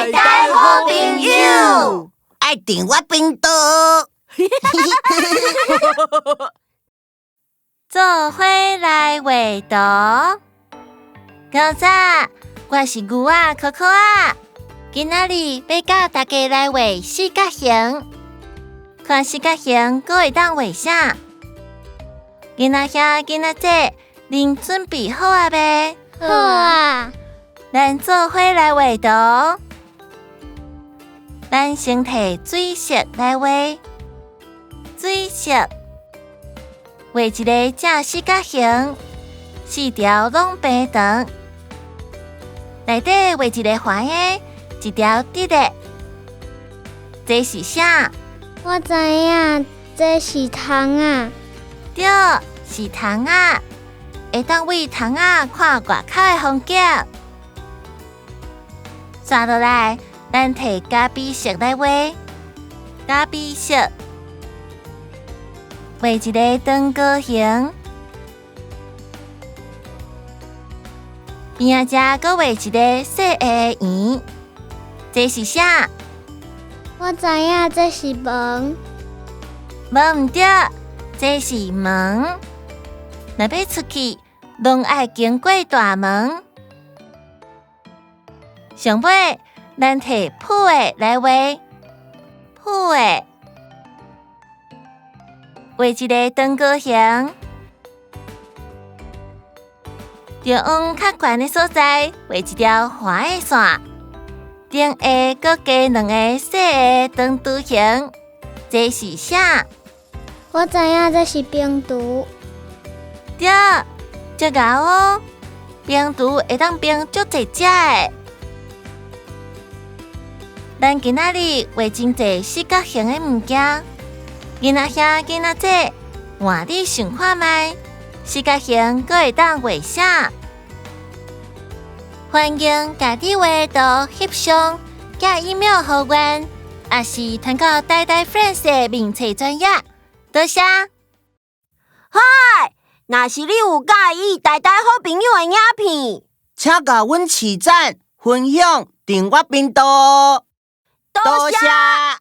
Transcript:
台台好朋友，愛訂閱頻道。做伙來畫圖。早早，我是牛仔可可仔，今仔日欲教大家來畫四角形。看四角形，閣會當畫啥？囡仔兄、囡仔姐，恁準備好啊未？好啊！咱做伙來畫圖。咱先提水色來畫，水色畫一个正四角形，四條攏平長。內底畫一個橫的，一條直的。這是啥？我知影，這是窗仔。對，是窗仔，會當對窗仔看外口的風景。煞落來，咱提咖啡色來畫，咖啡色畫一个長高形，邊仔遮閣畫一个細个的圓，這是啥？我知影，這是門。無毋對，這是門。若欲出去，攏愛經過大門。上尾，咱提浡的來畫，浡的畫一个長高形，中央較懸的所在畫一條橫的線，頂下閣加兩個細的長錘形，這是啥？我知影，這是冰櫥。對，足𠢕哦！冰櫥會當冰足濟食的。咱今仔日畫真濟四角形的物件，囡仔兄、囡仔姐，換你想看覓，四角形閣會當畫啥？歡迎共你畫圖翕相，寄 email 予阮，抑是傳到台台 Friends 的面冊專頁。多謝。嗨，若是你有佮意台台好朋友的影片，請共阮揤讚、分享、訂閱頻道。多謝。